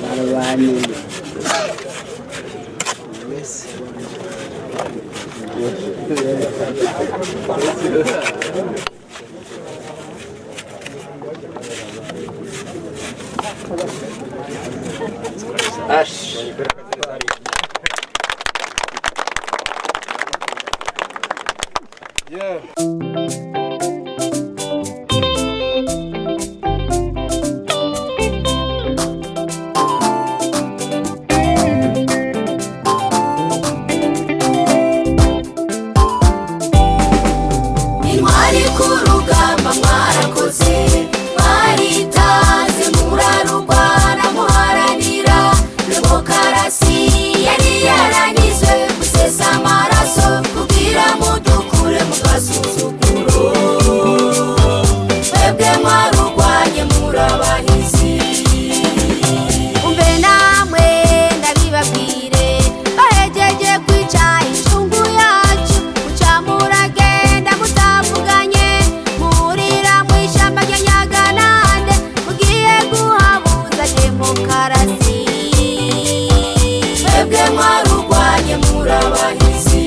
Barwaniye. Intwari ku rugamba mwarakoze, mwaritanze murarurwana muharanira demokarasi yari yaranyizwe, musesa amaraso kugira mudukure mu gasuzuguro. Mwebwe mwarurwanye murabahizi. Umve namwe ndabibabwire, bahejeje kwica incungu yacu, muca muragenda mutavuganye, muhurira mw'ishamba rya Nyaganande, mugiye guhabuza demokarasi. Mwebwe mwarurwanye murabahizi.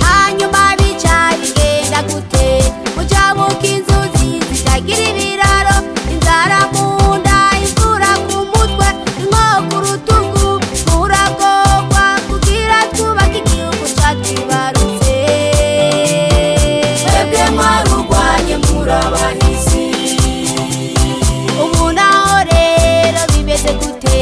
Hanyuma bica bigenda gute? Mujabuka inzuzi zitagira ibiraro, inzara mu nda, imvura ku mutwe, inko ku rutugu, muragorwa kugira twubake igihugu catwibarutse. Mwebwe mwarurwanye murabahizi. Ubu naho rero bimeze gute?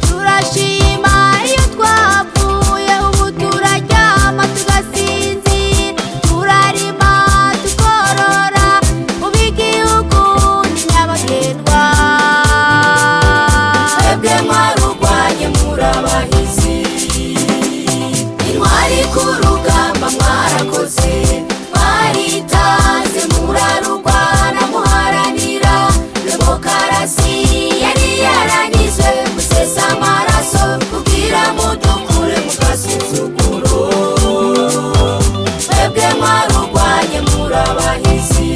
Turashima iyo twavuye, ubu turaryama tugasinzira, turarima tukorora, ubu igihugu ni nyabagendwa. Mwebwe mwarurwanye murabahizi. Intwari ku rugamba mwarakoze, mwaritanze murarurwana muharanira demokarasi yari yaranyizwe, musesa amaraso kugira mudukure mu gasuzuguro. Mwebwe mwarurwanye murabahizi.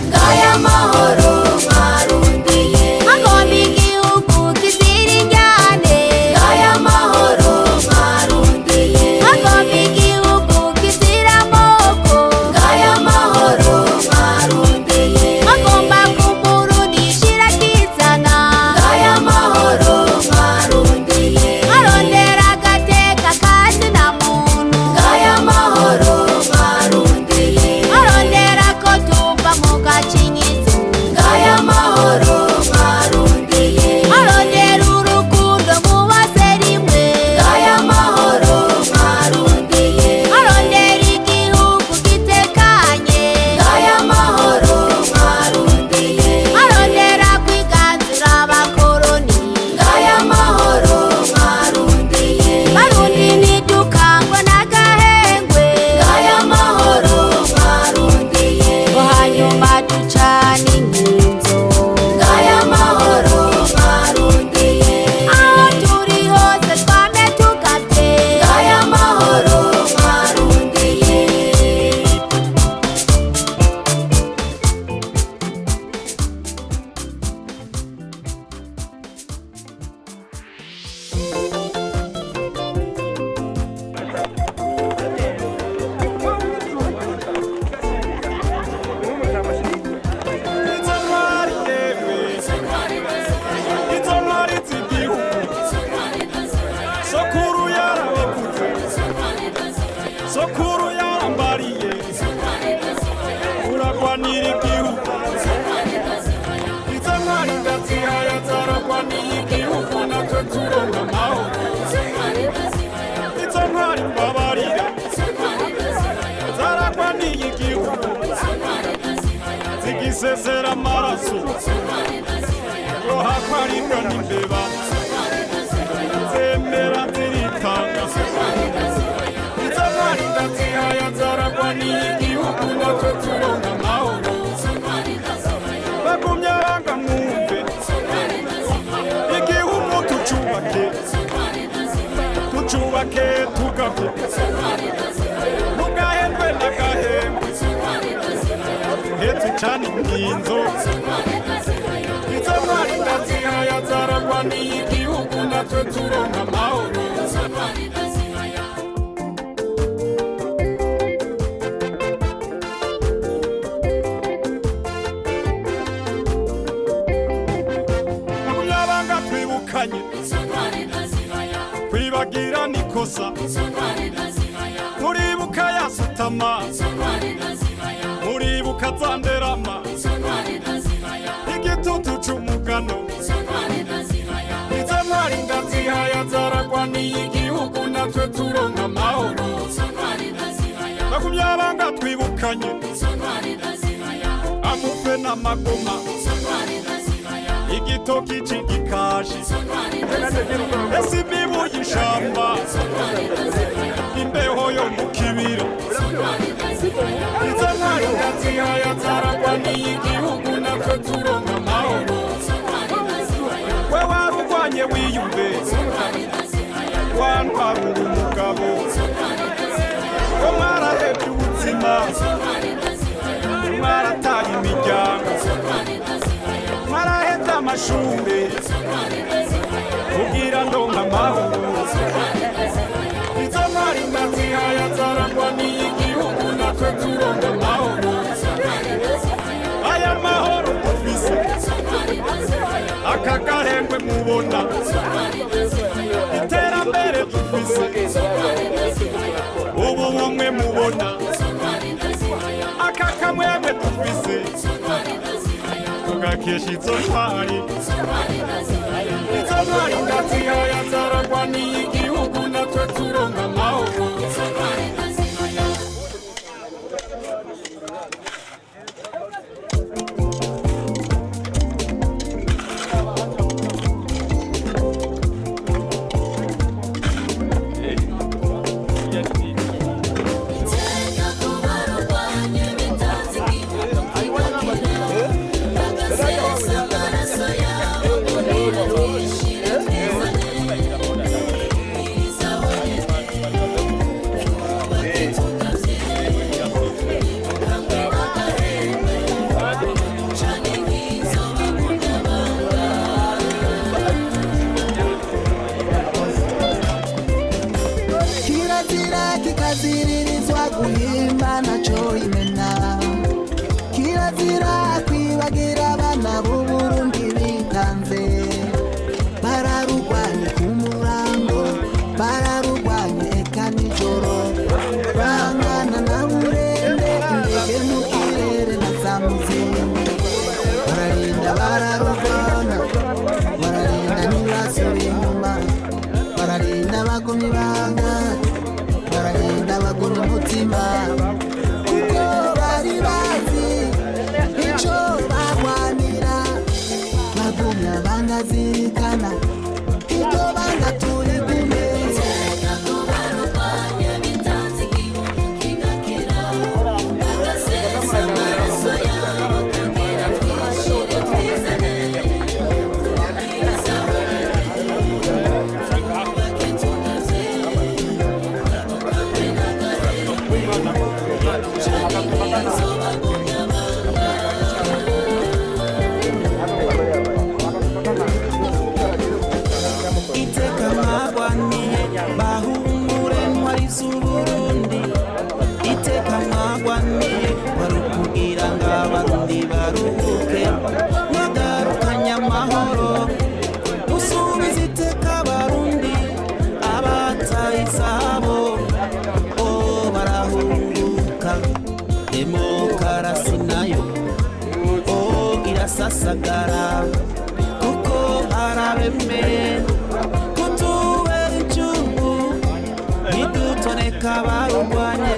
Ngaya mahoro mwarundiye, Agomba igihugu kizira injyane, ngaya mahoro mwarundiye, agomba igihugu kizira amoko, ngaya mahoro mwarundiye, agomba kumurundishira akizana, ngaya mahoro mwarundiye, arondera agateka kazina muntu, ngaya mahoro mwarundiye, arondera ko tuva mu gacinyizo, ngaya mahoro mwarundiye, arondera urukundo mu bose rimwe, ngaya mahoro mwarundiye, arondera igihugu gitekanye, ngaya mahoro mwarundiye, arondera kwiganzura abakoroni. Ngaya mahoro mwarundiye, Barundi ntidukangwe n'agahengwe, ngaya mahoro mwarundiye, ngo hanyuma ducane inkinzo. Ngaya mahoro mwarundiye, Aho turi hose twame tugavye. Ngaya mahoro mwarundiye. Izo ntwari yemwe, izo ntwari z'igihugu, sokuru yarabivuze, sokuru yarambariye, uragwanira igihugu. Izo ntwari ndazihaya zaragwaniye igihugu, natwe turonka amahoro. Izo ntwari mbabarira zaragwaniye igihugu, zigisesera amaraso ngo hakwaribwa n'imbeba, zemera ziritanga. Izo ntwari ndazihaya zaragwaniye igihugu, natwe turonka amahoro. Bagumye banga mwumve, igihugu tucubake. Tucubake tugavye Ntugahembwe n'agahembwe Uhetse ucana inkinzo. Izo ntwari ndazihaya zaragwaniye igihugu natwe turonka amahoro. Bagumyabanga twibukanye kwibagira nikosa. Muribuka yasutama, muribuka zanderama, igitutu c'umugano. Izo ntwari ndazihaya zaragwaniye igihugu natwe turonka amahoro. Bagumyabanga twibukanye amufe n'amagoma, igitoki c'igikashi, ese imibu y'ishamba, imbeho yo mu kibira. Izo ntwari ndazihaya zaragwaniye igihugu natwe turonka amahoro. We warugwanye wiyumve, wantwarura umugabo, ko mwarahevye ubuzima, mwarataye imiryango, mwarahevye amashure kugira ndonka amahoro. Izo ntwari ndazihaya zaragwaniye igihugu natwe turonka amahoro. Aya mahoro dufise, aka gahengwe mubona, iterambere dufise, ubu bumwe mubona, aka kamwemwe dufise, tugakesha izo ntwari. Izo ntwari ndazihaya zaragwaniye igihugu natwe turonka amahoro. Kirazira kikaziririzwa guhimba naco imena. Kirazira kwibagira abana b'Uburundi bitanze. Bararugwanye ku murango, bararugwanye eka nijoro, bangana na burende, indege mu kirere na za muzinga. Bararinda bararugwana, bararinda ntibasubire inyuma, bararinda bagumye ibanga, bararinda bagumye umutima, kuko bari bazi ico bagwanira. Bagumya bangazirikana iryo banga turigume. Iteka mwagwaniye bahumure ntwari z'Uburundi. Iteka mwagwaniye barukugira ngo abarundi baruhuke, mwagarukanye amahoro musubize iteka abarundi abataye izabo. O barahunguka, demokarasi nayo o irasasagara, kuko arabemeye kutubera incungu. Ntidutoneka barurwanye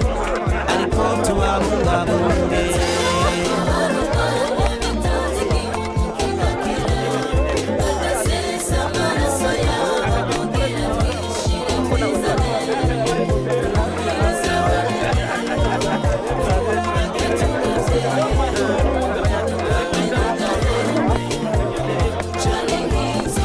ariko tubabungabunge. Channing, so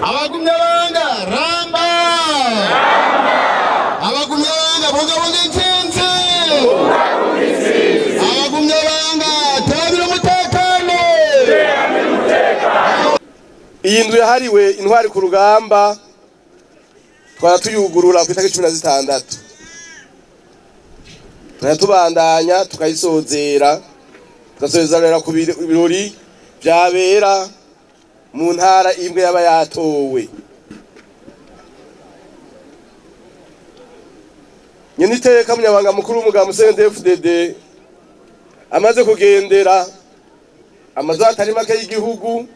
Abagumyabanga ramba, abagumyabanga bungabunga intsinzi, abagumyabanga terabira umutekano. Iyi nzu yahariwe intwari ku rugamba twara tuyugurura ku itariki 16, tukajya tubandanya tukayisozera, tugasozerera ku birori byabera mu ntara imwe yaba yatowe. Nyene iteka munyabanga mukuru w'umugabo CNDD-FDD amaze kugendera amazu atari make y'igihugu,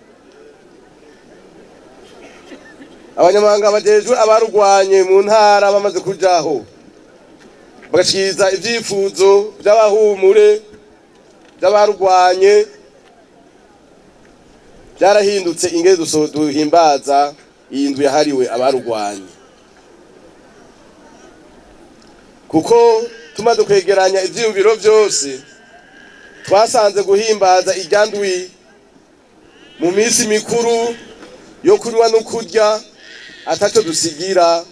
abanyamabanga bajejwe abarugwanye mu ntara bamaze kujaho bagashikiriza ivyifuzo vy'abahumure vy'abarugwanye, byarahindutse ingene duhimbaza iyi ndwi yahariwe abarugwanye, kuko tumaze kwegeranya ivyiyumviro vyose twasanze guhimbaza irya ndwi mu minsi mikuru yo kunywa no kurya ataco dusigira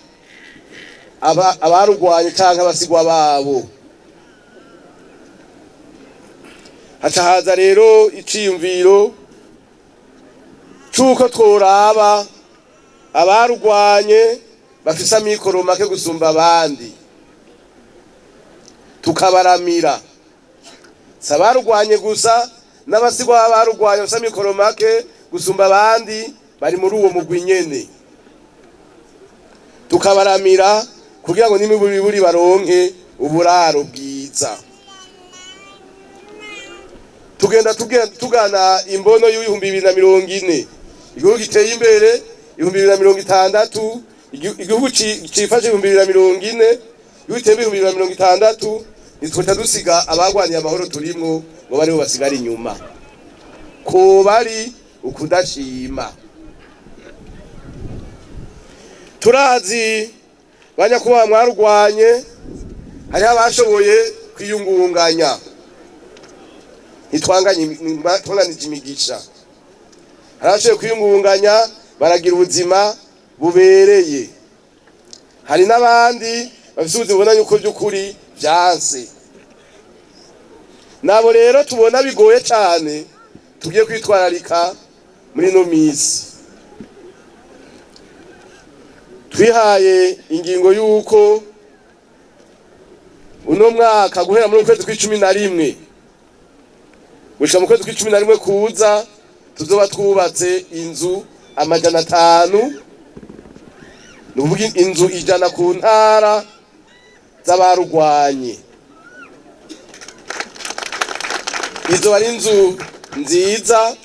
abarugwanye canke abasigwa babo. Haca haza rero iciyumviro cuko tworaba abarugwanye bafise amikoro make gusumba abandi tukabaramira. Si abarugwanye gusa, n'abasigwa b'abarugwanye bafise amikoro make gusumba abandi bari muri uwo mugwi nyene, tukabaramira kugira ngo n'imiburiburi baronke uburaro bwiza. Tugenda tugana imbono y'2040, igihugu giteye imbere 2060, igihugu cifashe 2040, igihugu giteye imbere 2060. Ntitwoca dusiga abagwaniye amahoro turimwo ngo baribo basigara inyuma, ko bari ukudashima. Turazi banyakubaha mwarugwanye, hariho abashoboye kwiyungunganya, ntitwanganije imigisha, hari abashoboye kwiyungunganya baragira ubuzima bubereye, hari n'abandi bafise ubuzima ubona yuko by'ukuri vyanse. Nabo rero tubona bigoye cane, tugiye kwitwararika muri ino misi. Twihaye ingingo y'uko uno mwaka guhera muri ukwezi kw'icumi na rimwe gushika mu kwezi kw'icumi na rimwe kuza tuzoba twubatse inzu 500, ni ukuvuga inzu 100 ku ntara z'abarugwanye. Izo ari inzu nziza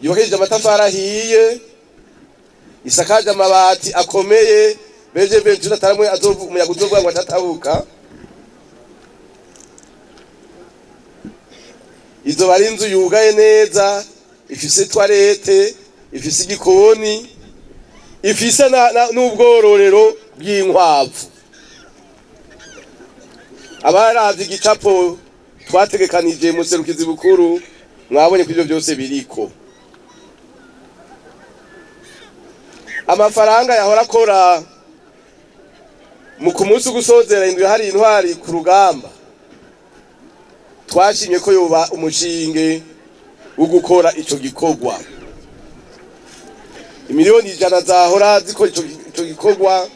yubakishije amatafari ahiye, isakaje amabati akomeye, beje beje ataramwe umuyaga uzovuga ngo atatabuka. Izo bari inzu yugaye neza, ifise toilette, ifise igikoni, ifise n'ubwororero bw'inkwavu. Abaravye igicapo twategekanije mu serukizi bukuru mwabonye ko ivyo byose biriko. Amafaranga yahora akora mu kumunsi gusozera indwi hari intwari ku rugamba, twashimye ko yoba umushinge wo gukora ico gikorwa. Imiliyoni 100 zahora zikora ico gikorwa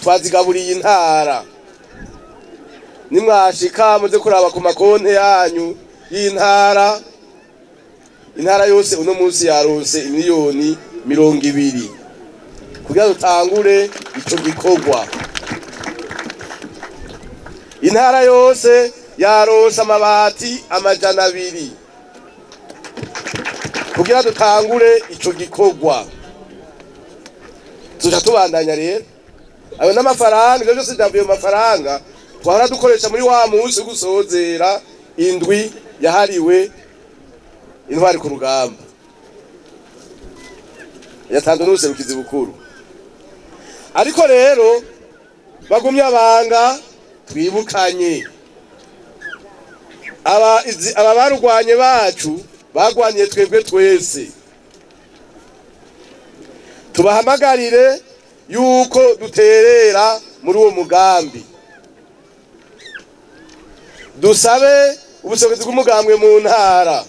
twazigaburiye intara. Nimwashika muze kuraba ku makonte yanyu y'intara, intara yose uno munsi yaronse imiliyoni 20 kugira dutangure ico gikorwa. Intara yose yaronse amabati 200 kugira dutangure ico gikorwa. Tuja tubandanya rero ayo n'amafaranga, ivyo byose byavuye mu mafaranga twahora dukoresha muri wa munsi gusozera indwi yahariwe intwari ku rugamba, yatanzwe n'ubuserukizi bukuru. Ariko rero bagumye abanga twibukanye Aba barugwanye bacu bagwaniye twebwe twese, tubahamagarire yuko duterera muri uwo mugambi, dusabe ubuserukizi bw'umugambwe mu ntara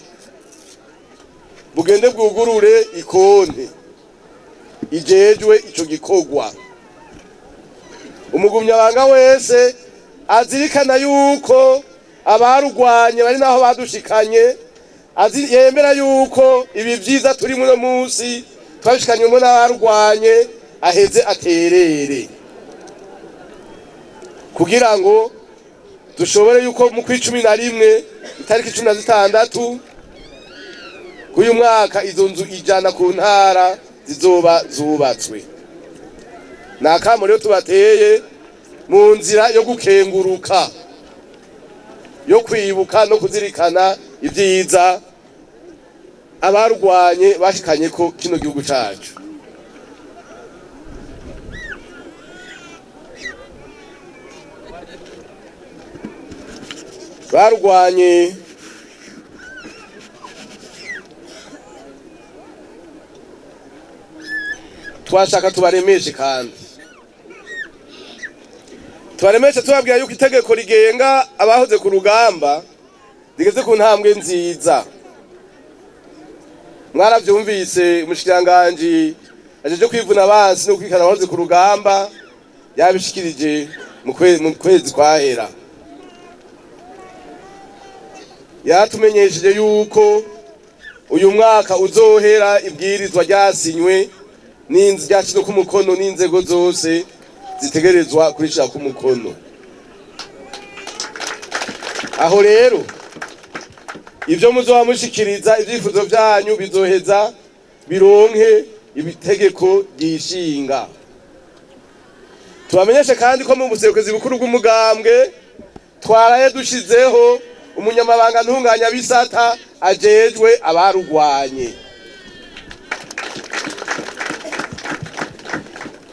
bugende bwugurure ikonte ijejwe ico gikorwa. Umugumyabanga wese azirikana yuko abarugwanye bari naho badushikanye, yemera yuko ibi vyiza turi muno munsi twabishikanyemo n'abarugwanye, aheze aterere kugira ngo dushobore yuko mu kw'icumi na rimwe itariki 16 k'uyu mwaka izo nzu 100 ku ntara zizoba zubatswe. Ni akamo rero tubateye mu nzira yo gukenguruka, yo kwibuka no kuzirikana ibyiza abarwanye bashikanye ko kino gihugu cacu. Barwanye twashaka tubaremeshe, kandi tubaremeshe tubabwira yuko itegeko rigenga abahoze ku rugamba rigeze ku ntambwe nziza. Mwaravyumvise umushikiranganji ajeje kwivuna abansi no kwikana abahoze ku rugamba yabishikirije mu kwezi kwahera. Yatumenyesheje yuko uyu mwaka uzohera ibwirizwa ryasinywe n'inzu ryashyizwe ku mukono n'inzego zose zitegerezwa kurishira ku mukono. Aho rero ivyo muzoba mushikiriza ivyifuzo vyanyu bizoheza bironke ibitegeko ryishinga. Tubamenyeshe kandi ko mu buserukizi bukuru bw'umugambwe twaraye dushizeho umunyamabanga ntunganya bisata ajejwe abarugwanye.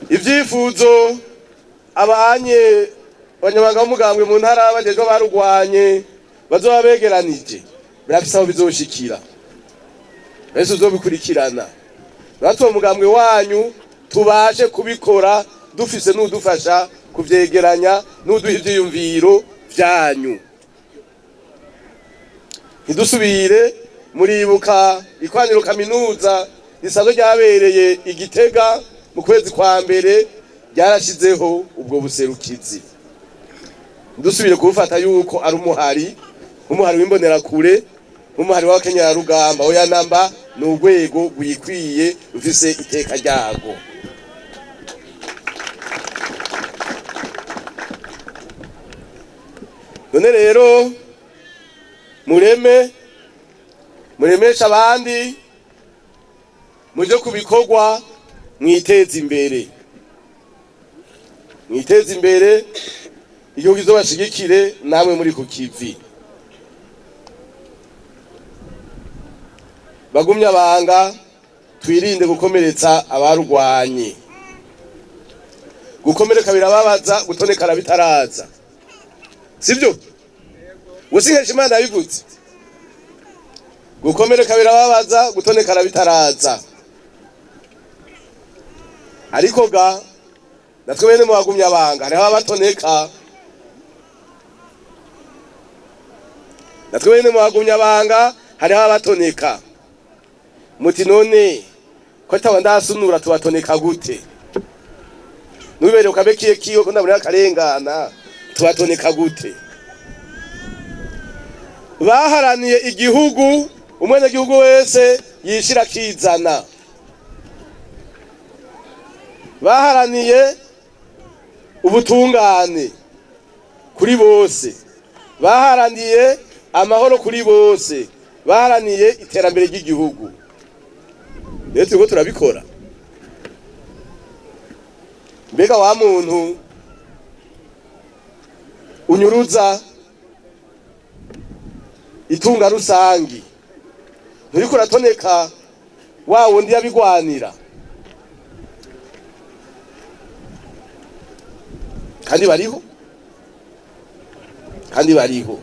Ivyifuzo abanye abanyamabanga b'umugambwe mu ntara bajejwe abarugwanye bazoba begeranije birafise aho bizoshikira, mbese uzobikurikirana natwe umugambwe wanyu tubashe kubikora dufise n'udufasha kuvyegeranya n'uduha ivyiyumviro vyanyu. Ntidusubire muribuka ikwaniro kaminuza risanzwe ryabereye i Gitega mu kwezi kwa mbere ryarashizeho ubwo buserukizi. Ntidusubire kubufata yuko ari umuhari w'imbonerakure, umuhari w'abakenyerarugamba, oya namba ni urwego rwikwiye rufise iteka ryarwo. None rero mureme muremesha abandi muje kubikorwa mwiteze imbere, mwiteze imbere igihugu kizobashigikire namwe muri ku kivi. Bagumya banga twirinde gukomeretsa abarugwanye. Gukomereka birababaza, gutonekara bitaraza, sivyo? Usinkesha Imana yabivuze. Gukomereka birababaza, gutonekara bitaraza. Ariko ga natwe bene mu bagumya banga hariho abatoneka. Natwe bene mu bagumya banga hariho abatoneka. Muti none ko tawa ndasunura tubatoneka gute? Nubere ukabekiye kiyo ko ndabona akarengana tubatoneka gute? Baharaniye igihugu, umwene gihugu wese yishira kizana. Baharaniye ubutungane kuri bose, baharaniye amahoro kuri bose, baharaniye iterambere ry'igihugu. Rero turiko turabikora. Mbega wa muntu unyuruza itunga rusangi nturiko uratoneka wa wundi yabigwanira? Kandi bariho, kandi bariho.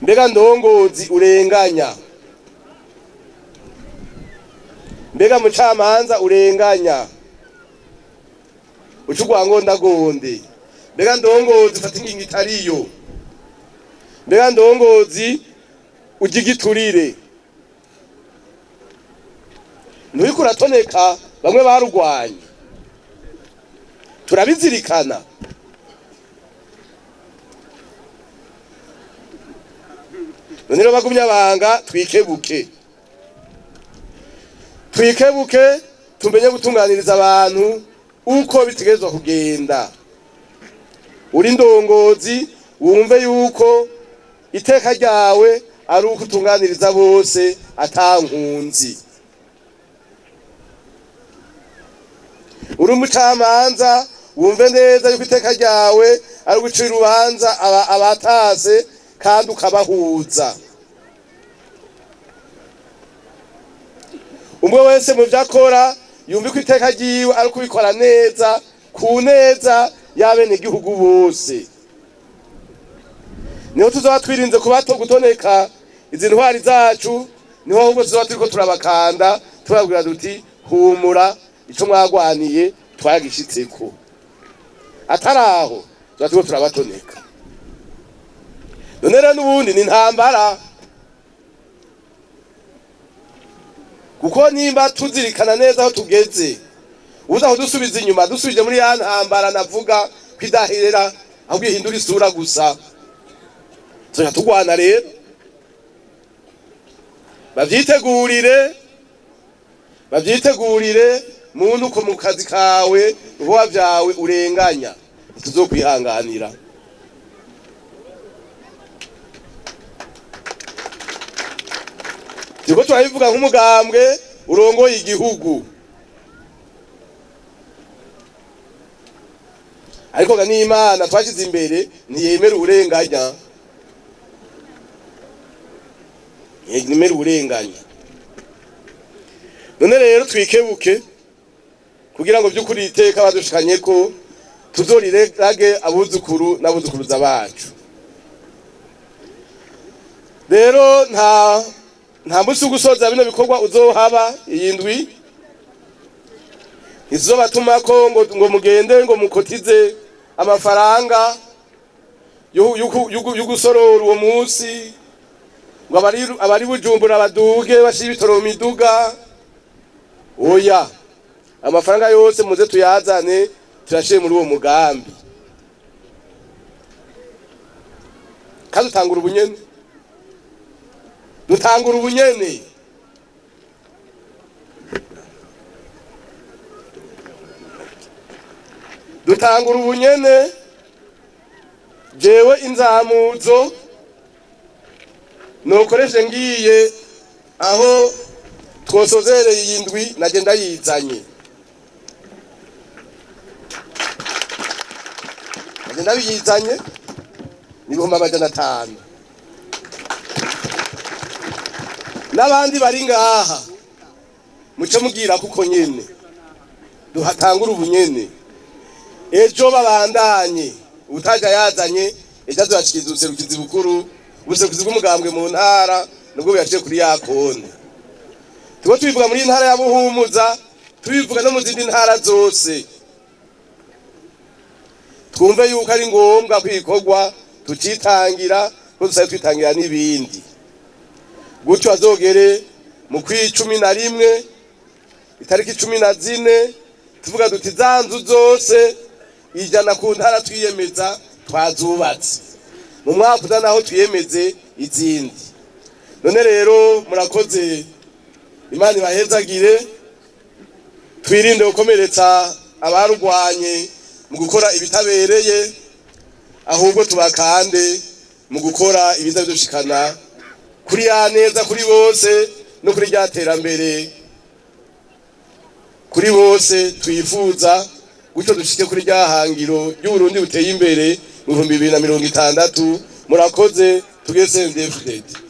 Mbega ndongozi urenganya, mbega mucamanza urenganya uca urwangondagonde, mbega ndongozi ufata ingingo itariyo, mbega ndongozi urya igiturire, nturiko uratoneka bamwe barugwanye. Turabizirikana. None rero bagumye abanga, twikebuke, twikebuke, tumenye gutunganiriza abantu uko bitegerezwa kugenda. Uri ndongozi, wumve yuko iteka ryawe ari uko utunganiriza bose atankunzi. Uri umucamanza, wumve neza yuko iteka ryawe ari ugucira urubanza abatase kandi ukabahuza. Umwe wese mu vyo akora yumve ko iteka ryiwe ari ukubikora neza ku neza y'abenegihugu bose. Niho tuzoba twirinze kubato gutoneka izi ntwari zacu, niho ahubwo tuzoba turiko turabakanda tubabwira duti humura, ico mwagwaniye twagishitseko. Atari aho tuba turiko turabatoneka. None rero n'ubundi ni intambara, kuko nimba tuzirikana neza aho tugeze, uza kudusubiza inyuma dusubije muri ya ntambara navuga ko idahera, ahubwo ihindura isura gusa, tuzoca tugwana. Rero bavyitegurire, bavyitegurire. Muntu uko mu kazi kawe, ibikorwa vyawe urenganya, ntituzokwihanganira. Turiko turabivuga nk'umugambwe urongoye igihugu, ariko ga n'Imana twashize imbere ntiyemera uburenganya, ntiyemera uburenganya. None rero twikebuke kugira ngo by'ukuri iteka badushikanye ko tuzorirage abuzukuru n'abuzukuruza bacu. Rero nta munsi wo gusoza bino bikorwa uzohaba. Iyi ndwi ntizobatuma ko ngo mugende ngo mukotize amafaranga yo gusorora uwo munsi, ngo abari Bujumbura baduge bashire ibitoro mu miduga. Oya, amafaranga yose muze tuyazane, tuyashire muri uwo mugambi. Kandi utangura ubunyene, dutangura ubunyene. Dutangura ubunyene. Jewe inzamuzo nokoreshe ngiye aho twosozereye iyi ndwi, naje ndayizanye, naje ndabiyizanye, ni 500,000. N'abandi bari ngaha muce mubwira kuko nyene duhatangura ubunyene, ejo babandanye. Utaja yazanye, ejo azobashikiriza ubuserukizi bukuru, ubuserukizi bw'umugambwe mu ntara, nubwo buyaciye kuri ya konti. Tuba tubivuga muri ntara ya Buhumuza, tubivuga no mu zindi ntara zose. Twumve yuko ari ngombwa kwikorwa tucitangira, ko dusabe twitangira n'ibindi gutyo. Azogere mu kwicumi na rimwe, itariki 14, tuvuga duti za nzu zose 100 ku ntara twiyemeza twazubatse. Mu mwaka uza naho twiyemeze izindi. None rero murakoze, Imana ibahezagire. Twirinde gukomeretsa abarugwanye mu gukora ibitabereye, ahubwo tubakande mu gukora ibiza bidushikana kuri ya neza kuri bose no kuri rya terambere kuri bose twifuza, gutyo dushike kuri rya hangiro ry'Uburundi buteye imbere mu 2060. Murakoze. Tugese CNDD-FDD.